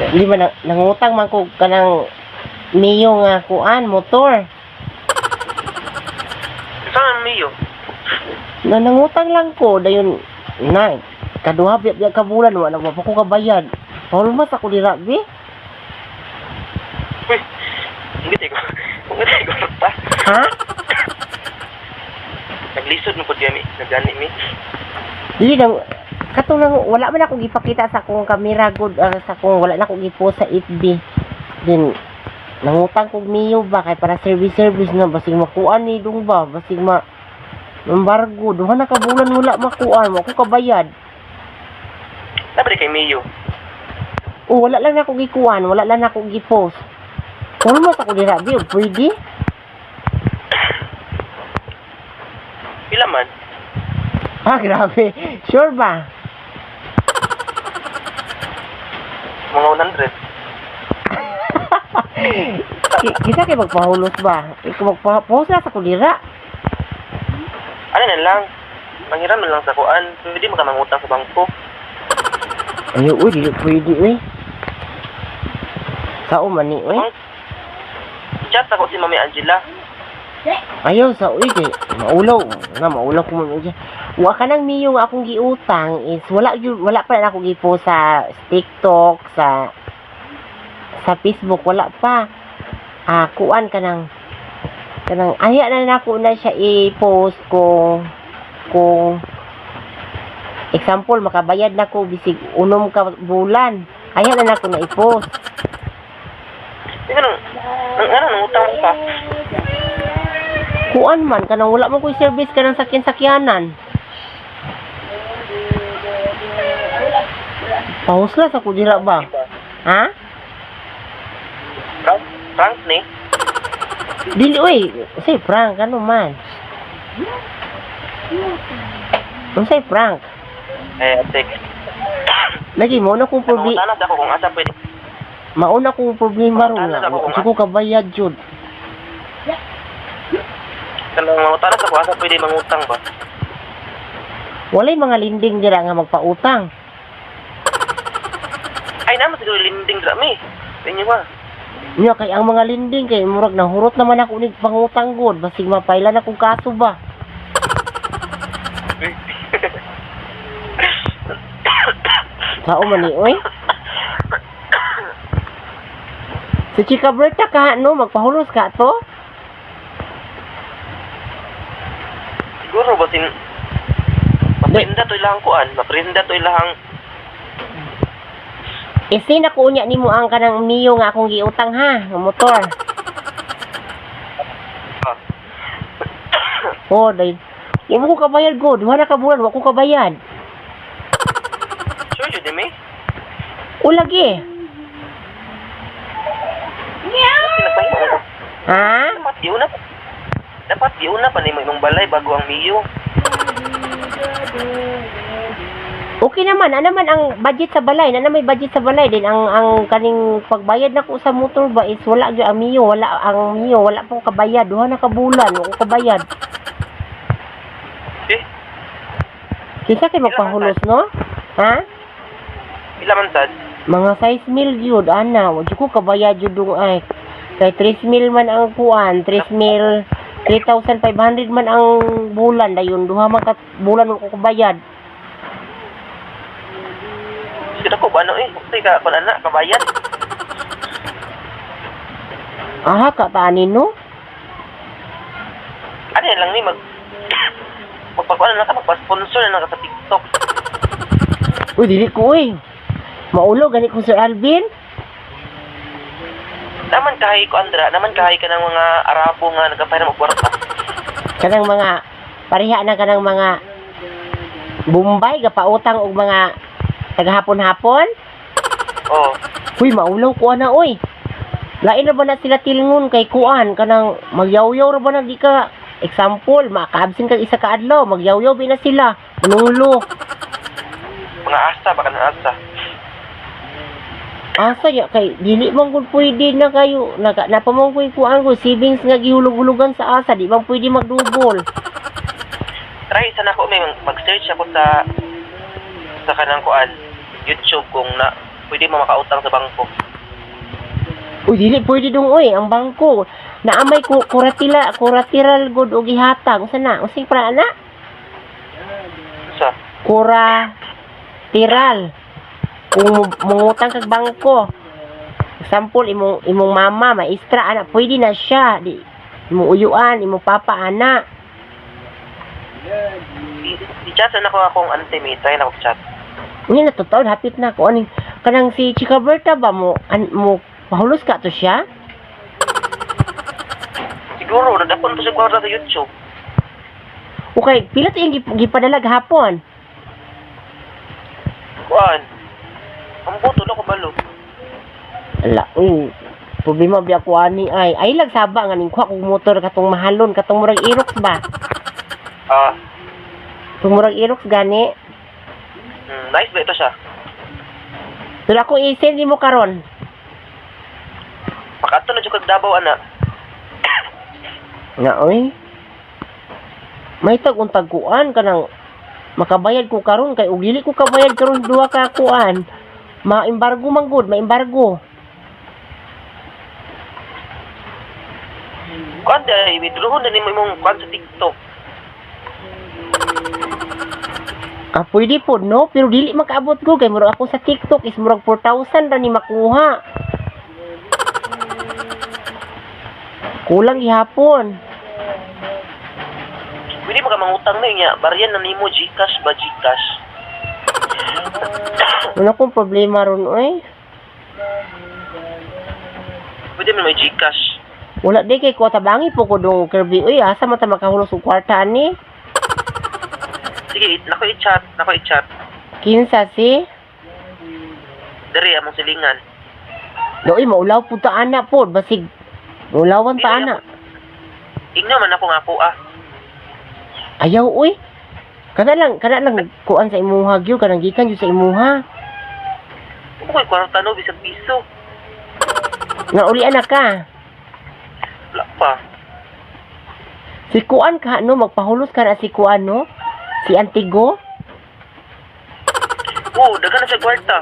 Di ba nangutang man ko kanang Mio nga kuan motor. Saan ang Mio? Na nangutang lang ko dayon na kaduha biya biya ka bulan wala pa ko kabayad. Pahulos ako dira bi. Uy, hindi tayo ko. Hindi tayo ko pa. Ha? Naglisod mo po mi. Nagani mi. Dili nang kato lang wala man ako gipakita sa akong kamera good, sa akong wala na ako gipost sa FB. Then nangutang kog Mio ba kay para service service na basig makuan ni dong ba basig ma embargo duha na ka bulan wala makuan wa ko kabayad. Dapat kay Mio. Oh, wala lang ako gikuan, wala lang ako gipost. Kung mo sa ko dira bi, pwede. Pila man? Ah, grabe. Sure ba? Mga 100. Kita kay magpahulos ba? Ikaw magpa-post na sa kudira. Ano na lang? Manghiram na lang sa kuan. Pwede mo ka mangutang sa bangko. Ay, uy, dili pwede, uy. Sao man ni, uy? Bang- Chat ako si Mami Angela. Ayaw sa uy kay maulaw na maulaw ko man uy. Wa ka nang miyo nga akong giutang is wala gyud, wala pa na ako gipost sa TikTok, sa Facebook, wala pa. Ah, kuan ka nang kanang aya na nako na siya i-post kung example makabayad na ko bisig unom ka bulan, aya na nako na i-post. Ikaw nang, nang ano, nangutang mo pa. Kuan man kanang wala man koy service kanang sakyan-sakyanan. Pahusla sa kudira ba? Ha? Frank, Frank ni? Dili oy, say prank ano man. Unsay prank? Eh, tek. Lagi mo na kong problema, Nangutana sa ako kung asa pwede. mauna kong problema ron Mangutana nga. ako kung Wa ko kabayad jud. Kanang mangutana sa ako asa pwede mangutang ba? Walay mga linding dira nga magpautang. Ay, naman siguro linding dra mi. Sa inyo ba? Nya kay ang mga linding kay murag nahurot naman ako nig pangutang gud basig mapailan akong kaso ba. Sao man ni oy? Si Chika Berta ka no magpahulos ka to? Siguro ba sin maprinda to ilahang kuan, maprinda to ilahang Isin ako unya nimo ang kanang Mio nga akong giutang ha, nga motor. ah, Oh, dahil wa mo ko kabayad go, duha na ka bulan wa ko kabayad. Sure jud mi. O lagi. Pinagpahimo ko. Ha? Dapat giuna. Dapat giuna pa nimo imong balay bago ang Mio. Okay naman, ano naman ang budget sa balay, na may budget sa balay din ang kaning pagbayad nako sa motor ba is wala gyud ang Mio, wala ang Mio, wala po kabayad, duha na ka bulan, wa ko kabayad. Eh, Kinsa kay magpahulos no? Ha? pila man sad? Mga 6 mil gyud ana, wa jud ko kabayad jud dong ay. Kay 3 mil man ang kuan, 3 mil 3,500 man ang bulan dayon duha man ka bulan wa ko kabayad. Sira ko ba ano eh? Unsay ka kuan ana kabayan? Aha ka tani no? Ano yan lang ni mag magpakuan na lang ka, magpa-sponsor na lang ka sa TikTok. Uy, dili ko uy. Maulo gani ko Sir Alvin. Naman kahay ko Andra, naman kahay ka ng mga Arabo nga nagapayram og kwarta. Kanang mga pareha na kanang mga Bombay gapautang og mga tagahapon-hapon. Oh, Uy, maulaw ko ana oy. Lain na ba na sila tilngon kay kuan kanang magyawyaw ra ba na di ka example, makaabsin kag isa ka adlaw, magyawyaw bi na sila. Manunglo. Mga asa baka ng asa. Asa ya kay dili man gud pwede na kayo naga napamong koy kuan ko savings nga gihulog-hulugan sa asa di man pwede magdubol. Try sana ako may mag-search ako sa kanang kuan YouTube kung na Pwede mo makautang sa bangko. Uy, dili pwede dong uy, ang bangko. Naamay ko kuratila, kuratiral good og ihatag. Unsa na? Unsay para ana? Sa Kuratiral. Kung mangutang kag bangko. Example, imong mama, maestra ana, pwede na siya. Di imong uyuan, imong papa ana. I-chat na ako akong ante may try na ako chat. Unya na totoo, hapit na ko aning kanang si Chica Berta ba mo an, mo pahulos ka to siya? Siguro nadapon to sa kwarta sa YouTube. Okay, pila to yung gipadala gahapon? Kuan. Ang buto na ko balo. Ala, uy, problema biya ko ani ay. Ay lang saba nga ning kuha kog motor katong mahalon, katong murag Aerox ba? Ah, Katong murag Aerox gani. Nice ba ito siya? Pero ako i-send nimo karon. Makaadto na jud kag Davao ana. Nga oy. May tag untag kuan kanang makabayad ko karon kay og dili ko kabayad karon duha ka kuan. Ma-embargo man gud, ma-embargo. Kuan day, withdraw na nimo imong kuan sa TikTok. Ah, pwede po, no? Pero dili makaabot ko kay murag ako sa TikTok is murag 4,000 ra ni makuha. Kulang gihapon. Pwede mo ka mangutang na niya. Baryan na nimo GCash ba GCash? Wala akong problema ron, oy. Pwede mo may GCash. Wala di kay ko tabangi po ko dong Kirby. Uy, asa man ta makahulos og kwarta ani? Sige, nako i-chat, nako i-chat. Kinsa si? Dere among silingan. Doy maulaw pud ta ana pod basig maulawan ta ana. Ingno man ako nga ako ah. Ayaw uy. Kana lang kuan sa imuha gyud kanang gikan gyud sa imuha. Mo koy kwarta no bisag piso. Nga uli ana ka. Wala pa. Si kuan ka no magpahulos ka na si kuan no. Si Antigo, Oh, dagan na siya kwarta.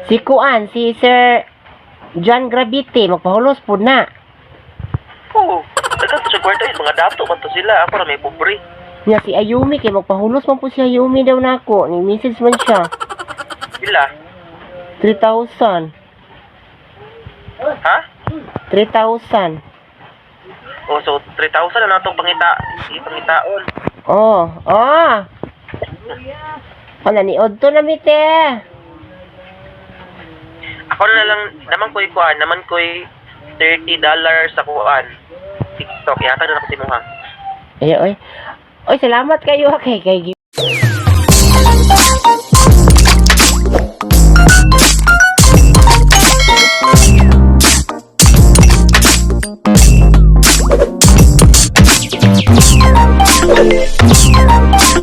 si kuan si Sir John Gravity magpahulos pud na. Oh, dagan sa siya kwarta yung mga dato man to sila. Ako ra may pobre. Nya si Ayumi kay magpahulos man po si Ayumi daw nako. Ni message man siya. Sila. 3,000. Ha? 3,000. Oh, so 3,000 na natong pangita, ipangitaon. Oh, ah. Wala ni Odto na mi te. Ako na lang naman ko'y kuan, naman ko'y $30 sa kuan. TikTok, ihatag na ako si Muha. Ay, oy. Oy, salamat kayo kay kay